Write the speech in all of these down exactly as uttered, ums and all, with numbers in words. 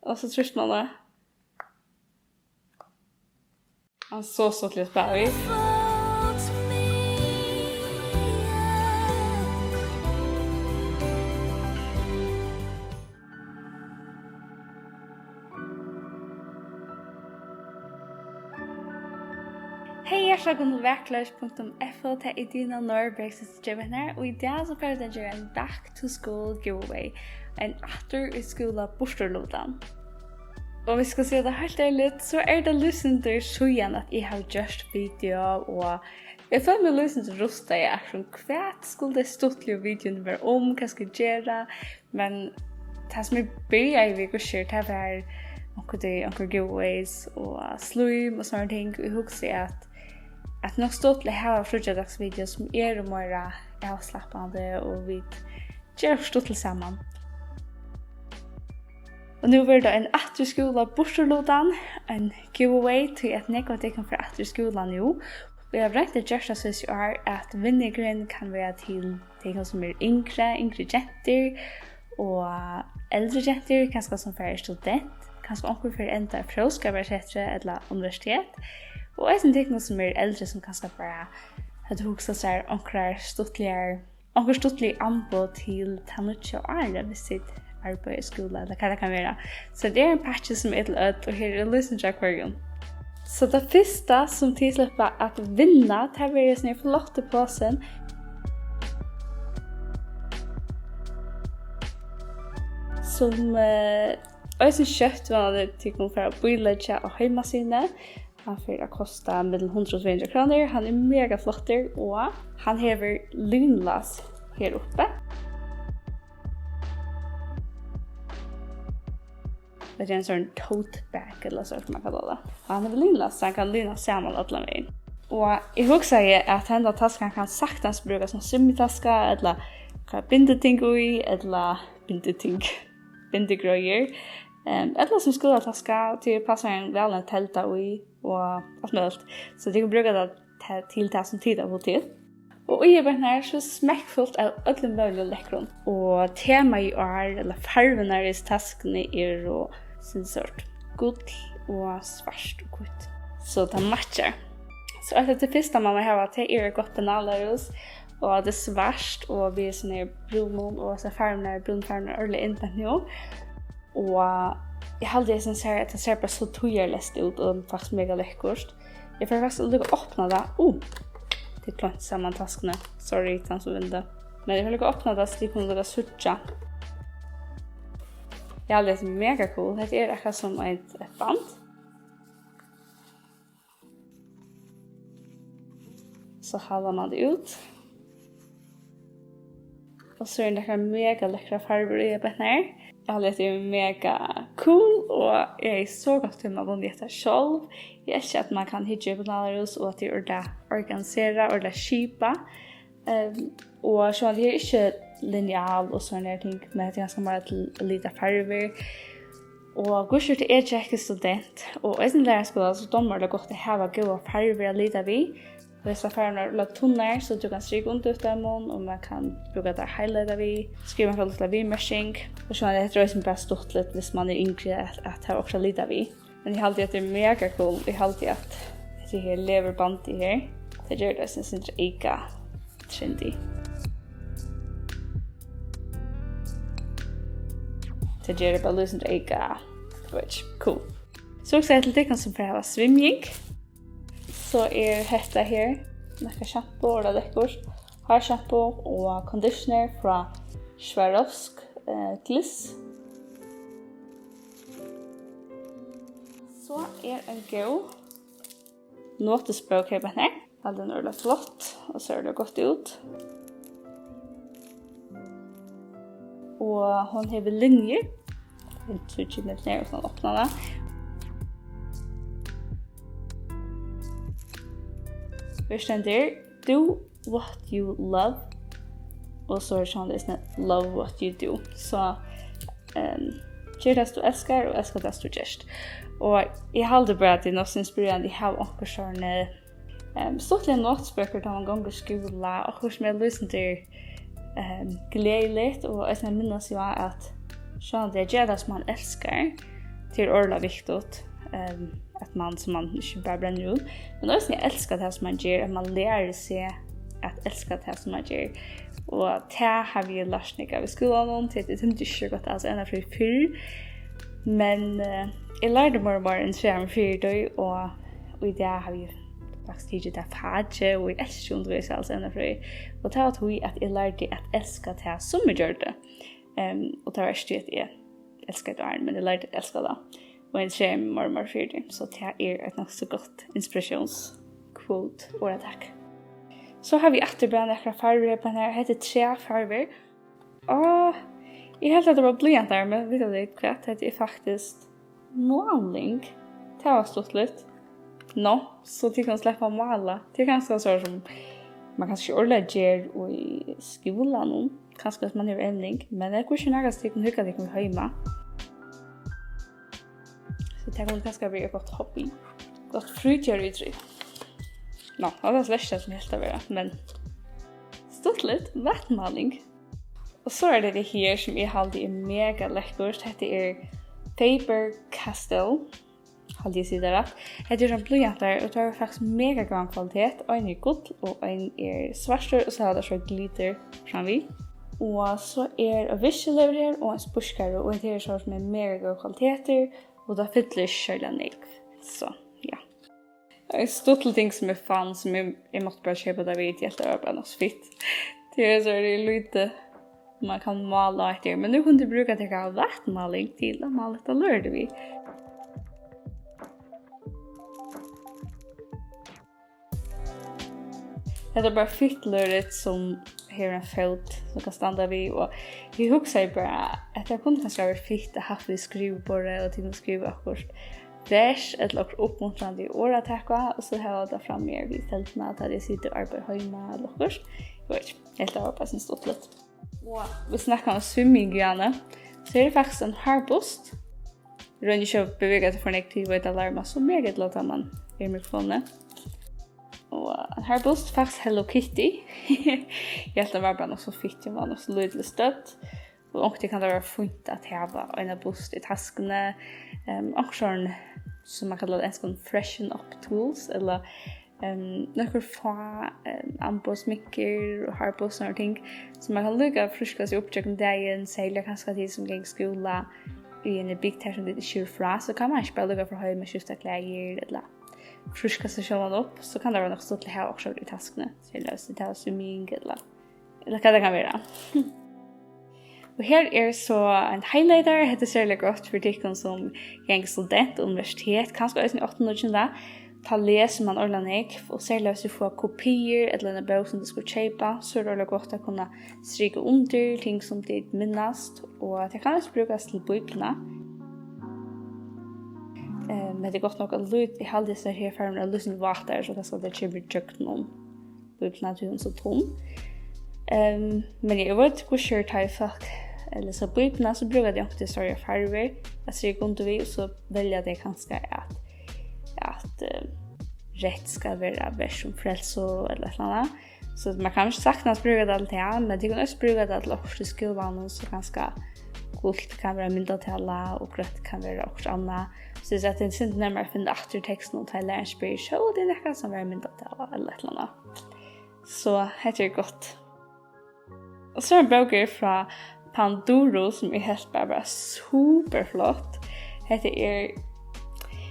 Og so trýstir man á. Hann er so stuttligur at spæla við. Hey, hjartaliga vælkomin til vakurleiks punktum f o, tað er Dina Norberg, sum gevur hana her, og í dag so fara vit at gera ein back to school giveaway, ein aftur í skúla burturlutan. Og vit skal siga tað heilt ærligt, so er tað lítið sindur síðan, at eg havi gjørt video, og eg føli meg lítið sindur rustaði, akkurát sum hvat skulu tey stuttligu videoini vera um, hvat skal eg gera, men tað sum eg byrjaði við, hvussu er, tað var onkuntíð, onkur giveaways og slím og sovorðin ting, og eg hugsi, at, at nokk stuttligt at hava fríggjadagsvideo, sum eru meira avslappandi, og vit gera okkurt stuttligt saman. Og nú verður tað ein aftur í skúla burturlutan, ein giveaway, tí at nógv av tykkum fara aftur í skúla nú. Og eg havi roynt at gjørt tað soleiðis í ár, at vinningurin kann vera til tykkum, sum eru yngri, yngri gentur og eldri gentur, kanska sum fara í student, kanska onkur fer enda á fróðskaparsetrið ella universitet, og eisini tykkum, sum eru eldri, sum kanska bara høvdu hugsað sær onkrar stuttligar, onkur stuttlig amboð til tað nýggja árið, viss tit arbeiða í skúla, ella hvat tað kann vera. So tað er ein pakki, sum er til øll, og her er lýsing hjá hvørjum. So tað fyrsta, sum tit sleppa at vinna, tað verður hesin her flotti posin, sum, eh, eisini skjótt, vónandi, tit kunnu fara at bíleggja á heimasíðuni. Hann fer at kosta millum hundrað og tvey hundrað krónur. Hann er mega flottur, og hann hevur lynlás her uppi. Hetta er ein sovorðin tote bag, ella so sum man kallar tað. Og hann hevur lynlás, so hann kann lynast saman allan vegin. Og eg hugsaði, at henda taskan kann saktans brúkast sum svimjitaska, ella hava binditing í, ella binditing, bindigreiðir, em, ella sum skúlataska, tí passar ein væl ein telda í og alt møguligt. So tit kunnu brúka tað ta-, til tað, sum tit hava hug til. Og í er beint her so smekkfullt av øllum møguligum lekkrum. Og temaið í ár, ella farvurnar í taskuni, eru sum sagt gull og svart og hvítt. So tað matchar. So eitt av tí fyrsta, man má hava, tað er eitt gott penalhús, og tað er svart, og við sovorðnum her brúnum, og so farvurnar, brúnu farvurnar, øgiliga inn beint nú. Og eg haldi, eg sum sær, at tað sær bara so tíðarleyst út, og faktiskt mega lekkurt. Eg fari faktiskt at líka opna tað. Uh, tað er kleint saman taskuni. Sorry, tann sum vendi. Men eg fari líka at opna tað, so tit kunnu líka síggja. Eg haldi, tað er mega cool. Hetta er akkurát sum eitt, eitt band. So hallar man tað út. Og so eru nakrar mega lekkrar farvur í beint her. Eg haldi, hetta er mega cool, og eg hevði so gott hugsað mær at vunnið hetta sjálv. Eg elski, at man kann hyggja í penalhús, og at tað er ordiliga organiserað, ordiliga skipað. Ehm, og sjálvandi, her er ikki lineal og sovorðnar ting, men hetta er ganska meira til at lita farvur. Og hvussu er tað, eg gekk í student, og eisini læraraskúla, so dámar tað gott at hava góðar farvur at lita við. Og hesar farvurnar eru tunnar, so tú kanst strika undir teimum, og man kann brúka tað at highlighta við, skriva onkra lítla viðmerking. Og sjálvandi, hetta er eisini bara stuttligt, viss man er yngri, at, at hava okkurt at lita við. Men eg haldi, at tað er mega cool. Eg haldi, at hetta her leðurbandið her, tað ger tað eisini eitt sindur eyka trendy. Tað ger tað bara eitt sindur eyka, tú veit, cool. So hugsaði eg til tykkum, sum fara at hava svimjing. So er hetta her nakað sjampo, og tað er lekkurt. Hársjampo og conditioner frá Swarovski, eh, Gliss. So er ein góð notisbók her beint her. Haldi hon er øgiliga flott, og sær øgiliga gott út. Og hon hevur linjur. Vit síggja millum her, og so opna hana. Her stendur, "Do what you love." Og so er soleiðis, "Love what you do." So, ehm, ger tað, sum tú elskar, og elska tað, sum tú gert. Og eg haldi bara, at tað er nokk so inspirerandi. Eg havi onkur sovorðin, ehm, stuttligar notisbøkur, tá man gongur í skúla, okkurt sum er lýsandi, ehm, gleðiligt, og eisini at minnast á, at sjálvandi at gera tað, sum man elskar, Tað er ordiliga viktigt, ehm, at mann, sum mann ikki bara brennur út, men eisini elskar tað, sum mann ger, at mann lærir seg at elska tað, sum mann ger. Og tað havi eg lært nógv av í skúlanum, tí at eg tímdi ikki so gott at halda evnafrøði fyrr, men, eh, eg lærdi meira og meira og interesserað meg fyri tí, og í dag havi eg faktiskt tikið tað fakið, og eg elski at undirvísa í evnafrøði, og tað var tí, at eg lærdi at elska tað, sum eg gjørdi. Ehm, og tað var ikki tí, at eg elskaði tað áðrenn, men eg lærdi at elska tað. Og eg interessi meg meira og meira fyri tí. So tað er eitt nokk so gott inspiratiónsquote, orðatak. So havi eg aftur bara nakrar farvur her á hesum her. Hetta eru tríggjar farvur. Og eg helt, at tað var blýantar, men vita tit hvat? Hetta er faktiskt máling. Tað var stuttligt. Nå, so tit kunnu sleppa at mála. Tað er kanska so, sum mann kanska ikki ordiliga ger í skúlanum. Kanska, at mann hevur evning, men eg veit ikki, hvussu nógv tit kunnu hugna tykkum heima. So tað kundi kanska verið eitt gott hobby. Gott frítíðarítriv. Nå, tað var slett tað, sum eg helt tað vera, men stuttligt, vatnmáling. Og so er tað tað her, sum eg haldi er mega lekkurt. Hetta er Faber-Castell, haldi eg sigi tað rætt. Hetta eru blýantar, og teir eru faktiskt mega góðan kvalitet. Ein er gull, og ein er svartur, og so hava teir so glitter framvið. Og so er ein viskulegur her, og ein spískari, og hetta her er so sum er mega góður kvalitetur, og tað fyllir ikki serliga nógv. So, ja. Ein stuttlig ting, sum eg fann, sum eg, eg mátti bara keypa tað við, eg helt, tað var bara nokk so fitt. Tað er so, tað er lítið, mann kann mála eftir, men nú kunnu tit brúka tykkara vatnmáling til at mála hetta lørið við. Hetta er bara fitt lørið, sum hevur ein fót, sum kann standa við, og eg hugsaði bara, at tað kundi kanska verið fitt at havt við skriviborðið, og tit kunnu skriva okkurt vers ella okkurt uppmuntrandi orð at taka, og so hava tað frammi her við telduna, tá tit sita og arbeiða heima ella okkurt. Eg veit ikki, eg helt, tað var bara so stuttligt. Og vit snakka um svimjing, Jane, so er tað faktiskt ein hárbusti. Royn ikki at bevega teg for nógv, tí eg veit, at larmar so mega illa, tá mann er í mikrofonini. Og ein hárbusti, faktiskt Hello Kitty. Eg helt, tað var bara nokk so fitt, hon var nokk so lítil og stødd. Og onkuntíð kann tað vera fínt at hava eina bust í taskuni. Ehm, okkurt sovorðið, sum mann kallar á enskum freshen up tools, ella, ehm, nøkur fá, ehm, amboð, sminkur og hárbusti og sovorðnar ting, sum mann kann líka fríska seg upp gjøgnum dagin, serliga kanska tit, sum ganga í skúla í eini bygd, har sum tit ikki eru frá, so kann mann ikki bara líka fara heim og skifta klæðir, ella fríska seg sjálvan upp, so kann tað vera nokk so stuttligt at hava okkurt í taskuni, serliga um tit hava svimjing, ella ella hvat tað kann vera. Og her er so ein highlighter. Hetta er serliga gott fyri tykkum, sum ganga student og universitet, kanska eisini í áttanda og níggjunda. Tá lesur mann ordiliga nógv, og serliga, um tit fáa kopiir ella eina bók, sum tit skulu keypa, so er tað ordiliga gott at kunna strika undir ting, sum tit minnast, og tað kann eisini brúkast til Bíbliuna. Ehm, men tað er gott nokk, at lít-, eg haldi, at hesar her farvurnar eru eitt sindur vátari, so kanska tað kemur ígjøgnum Bíbliuna, tí hon er so tunn. Ehm, men eg veit, hvussu er, tá ið fólk lesa Bíbliuna, so brúka tey onkuntíð stórar farvur at strika undir við, og so velja tey kanska, at, at, eh, reytt skal vera vers um frelsu ella eitt ella annað. So mann kann ikki saktans brúka tað til tað, men tit kunnu eisini brúka tað til okkurt í skúlanum, so kanska gult kann vera myndatala, og grønt kann vera okkurt annað. So eg seti ein sindur nærmari at finna aftur í tekstinum, tá ið lærarin spyr: "Sóu tit nakað, sum var myndatala?" ella eitt ella annað. So hetta er gott. Og so er ein bók her frá Panduro, sum eg helt bara var super flott. Hetta er,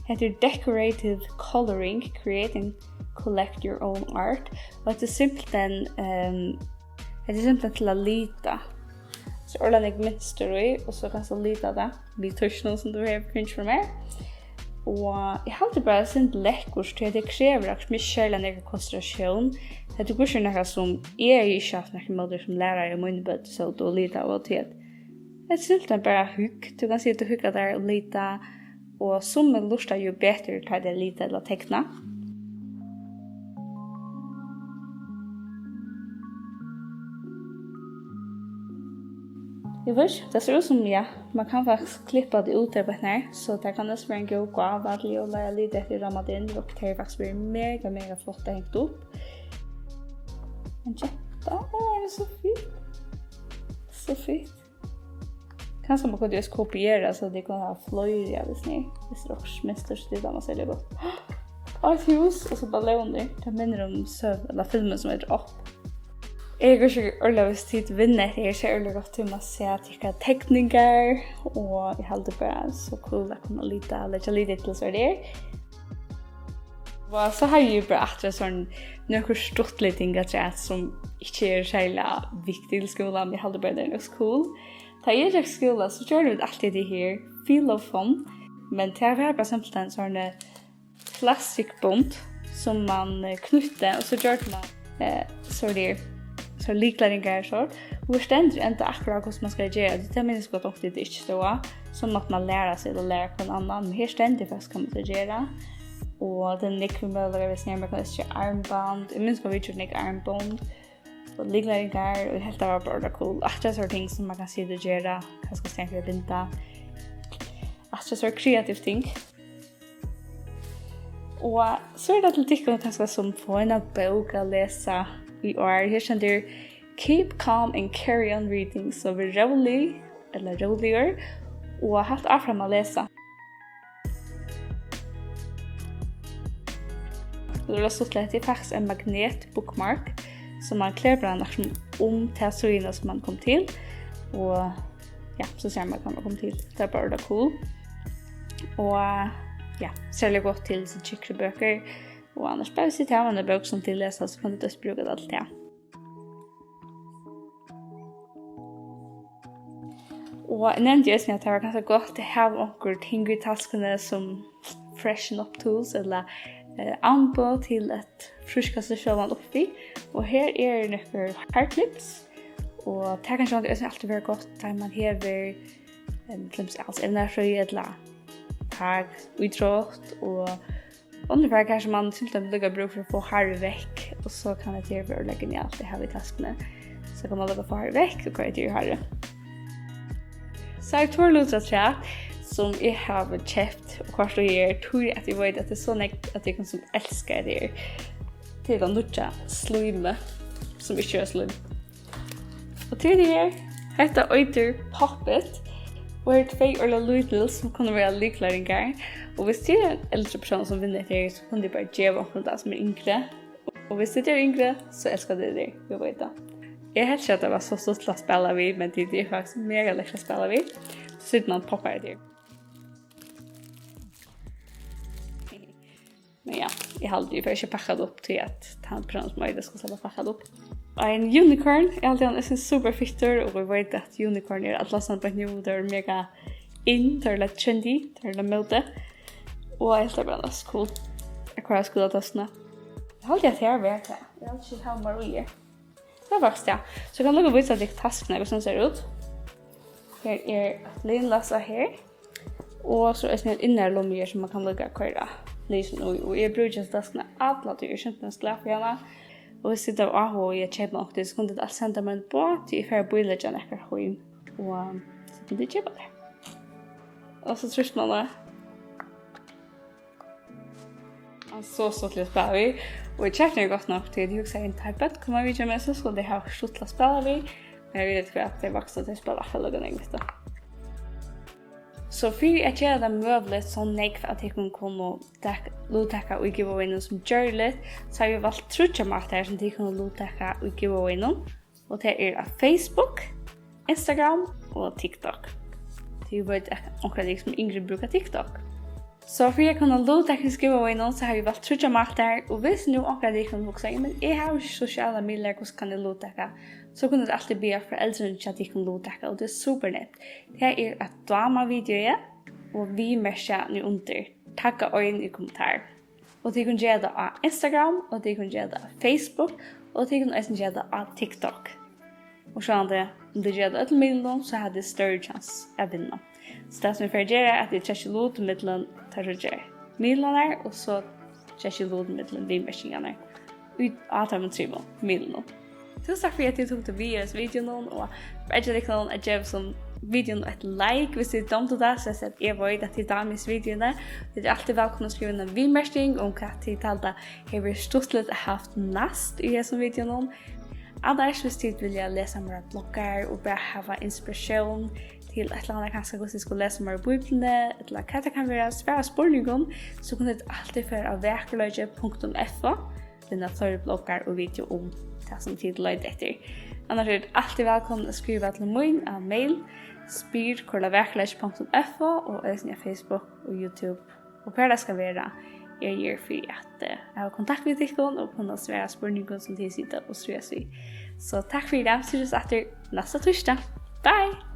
hetta er Decorative Coloring, Create and Collect Your Own Art. Og hetta er simpelthen, ehm, hetta er simpelthen til at lita. So er tað nógv mynstur í, og so kanst tú lita tað við tusjunum, sum tú hevur fingið frá mær. Og eg haldi bara, tað er sindur lekkurt, tí at tað krevur akkurát ikki serliga nógva konsentratión. Hetta er hvussu er nakað, sum eg hevði ikki havt nakað ímóti, sum lærari, míni børn sótu og litaðu, og tí at hetta er simpelthen bara hugg. Tú kanst sita og hugga tær og lita, og summi lurta jú betur, tá tey lita ella tekna. Eg veit ikki, tað sær út sum, ja, mann kann faktiskt klippa tað út her, so tað kann eisini vera ein góð gáva til jóla at lita eftir rammaðum inn, og tað hevur faktiskt verið mega, mega flott at hanga upp. Ein ketta, ó, hon er so fitt. So fitt. Kanska man kundi just kopiera, so tit kunnu hava fleiri av hesum her. Viss tað er okkurt mynstur, so tit dáma serliga gott. Eitt hús, og so ballónir. Tað minnir um søg-, ella filmin sum eitur Up. Eg eri ikki ordiliga viss, tit vinna hetta her, so er ordiliga gott, tí man sær tykkara tekningar, og eg haldi bara so cool at kunna lita, leggja lit til, so er tað her. Og so havi eg bara aftur sovorðin nøkur stuttlig ting afturat, sum ikki eru serliga viktig til skúlan, men eg haldi bara, tað er nokk so cool. Tá eg gekk í skúla, so gjørdu vit altíð tað her, Feel of Fun, men tað var bara simpelthen sovorðin, eh, plastikkbond, sum man, eh, knýtti, og so gjørdi man, eh, so er tað, so lyklaringar, so. Og her stendur enntá akkurát, hvussu man skal gera tað. Tað minnist eg gott, onkuntíð tað ikki stóð á. So mátti man læra seg, ella læra hvønn annan. Men her stendur faktiskt, hvat man skal gera. Og tað er nógvir møguleikar, viss man kann gera armbond. Eg minnist, at vit gjørdu nógv armbond. Og lyklaringar, og eg helt, tað var bara cool. Akkurát sovorðin ting, sum man kann sita og gera, kanska í staðin fyri at binda. Akkurát sovorðin kreativ ting. Og so er tað til tykkum, kanska, sum fáa eina bók at lesa í ár. Her stendur: "Keep calm and carry on reading." So ver rólig, ella róligur, og halt áfram at lesa. Tað er stuttligt, tað er faktiskt ein magnet bookmark, sum man kleber hann akkurát um ta síðuna, sum man kom til, og ja, so sær man, hvat man kom til. Tað er bara cool. Og ja, serliga gott til so tjúkkari bøkur. Og annars bara, viss tit hava eina bók, sum tit lesa, so kunnu tit eisini brúka tað til tað. Og eg nevndi eisini, at tað var kanska gott at hava onkur ting í taskuni, sum freshen up tools, ella, eh, amboð til at fríska seg sjálvan upp við. Og her eru nøkur hair clips, og tað kann sjálvandi eisini altíð vera gott, tá man hevur, em, til dømis, altso, evnafrøði ella fak, ítrótt, og onnur fak, har sum man simpelthen líka brúk fyri at fáa hárið vekk, og so kann hetta her vera ordiliga genialt at hava í taskuni. So kann man líka fáa hárið vekk og koyra tað í hárið. So eru tveir lutir afturat, sum eg havi keypt, og hvørt eg ger, tí at eg veit, at tað er so nógv av tykkum, sum elska hetta her. Tað er tað nýggja slímið, sum ikki er slím. Og til tað her, hetta eitur Pop It, og eru tvey ordiliga lítil, sum kunnu vera lyklaringar. Og viss tað er ein eldri persónur, sum vinnur hetta her, so kunnu tit bara geva onkrum tað, sum er yngri. Og viss tit eru yngri, so elska tit tað, eg veit tað. Eg helt ikki, at tað var so stuttligt at spæla við, men tað er faktiskt mega lætt at spæla við. So situr man og poppar hetta her. Men ja, eg haldi, eg fari ikki at pakka tað upp, tí at tann persónurin, sum eigur tað, skal sleppa at pakka tað upp. Ein unicorn, eg haldi, hann er so super fittur, og eg veit, at unicorn eru allastaðni beint nú, tað er mega in, tað er like trendy, tað er like móti. Og eg helt, tað bara var so cool. Eg koyri skúlataskuna. Eg haldi, at her var tað. Eg haldi ikki, eg havi meir í her. Tað er faktiskt tað. So eg kann líka vísa tykkum taskuna, hvussu hon sær út. Her er eitt lynlás á her. Og so er eisini ein innari lomma her, sum man kann líka koyra lykilin í. Og eg brúki hesa taskuna alla tíð. Eg er simpelthen glað fyri hana. Og viss tit hava áhuga í at keypa okkurt, so kunnu tit altíð senda mær ein boð, tí eg fari at bíleggja nakrar heim. Og so kunnu tit keypa tær. Og so trýstir man á. Hann er so stuttligur at spæla við. Og eg keypti hann gott nokk, tí eg hugsaði, tá børn koma at vitja meg, so skulu tey hava stuttligt at spæla við. Men eg veit hvat, tey vaksnu, tey spæla akkurát líka nógv við tað. So fyri at gera tað møguligt, so nógv av tykkum kunnu tak-, luttaka í giveaway-num sum gjørligt, so havi eg valt tríggjar mátar, sum tit kunnu luttaka í giveaway-num. Og tað er á Facebook, Instagram og TikTok. Tí eg veit, at onkur av tykkum sum eru yngri brúka TikTok. So fyri at kunna luttaka í giveaway-num, so havi eg valt tríggjar mátar, og viss nú onkur av tykkum hugsar, "Men eg havi ikki sosialar miðlar, hvussu kann eg luttaka?", so kunnu tit altíð biðja foreldrini hjá tykkum luttaka, og tað er super nemt. Tað er at dáma videoið og viðmerkja niðurundir. Tagga ein í kommentar. Og tit kunnu gera tað á Instagram, og tit kunnu gera tað á Facebook, og tit kunnu eisini gera tað á TikTok. Og sjálvandi, um tit gera tað á øllum miðlunum, so hava tit størri kjans at vinna. So tað, sum eg fari at gera, er, at eg trekki lut millum teir tríggjar miðlarnar, og so trekki eg lut millum viðmerkingarnar í, á teimum trimum miðlunum. Túsund takk fyri, at tit tóku við í hesum videoinum, og ber ikki tykkum at geva hesum videoinum eitt like, viss tit dámdu tað, so at eg veit, at tit dáma hesi videoini. Tit eru altíð vælkomin at skriva eina viðmerking um, hvat tit halda hevði verið stuttligt at havt næst í hesum videoinum. Annars, viss tit vilja lesa meira bloggar og bara hava inspiratión til eitt ella annað, kanska hvussu tit skulu lesa meira í Bíbliuni, ella hvat tað kann vera, svara spurningum, so kunnu tit altíð fara á vakurleiki punktum f o, finna fleiri bloggar og video um tað, sum tit leita eftir. Annars eru tit altíð vælkomin at skriva til mín á mail, spyr kurla vakurleiki punktum f o, og eisini á Facebook og YouTube og hvar tað skal vera. Eg eri her fyri at, eh, hava kontakt við tykkum og kunna svara spurningum, sum tit sita og stríðast við. So takk fyri í dag. Síggjast aftur næsta týsdag. Bye!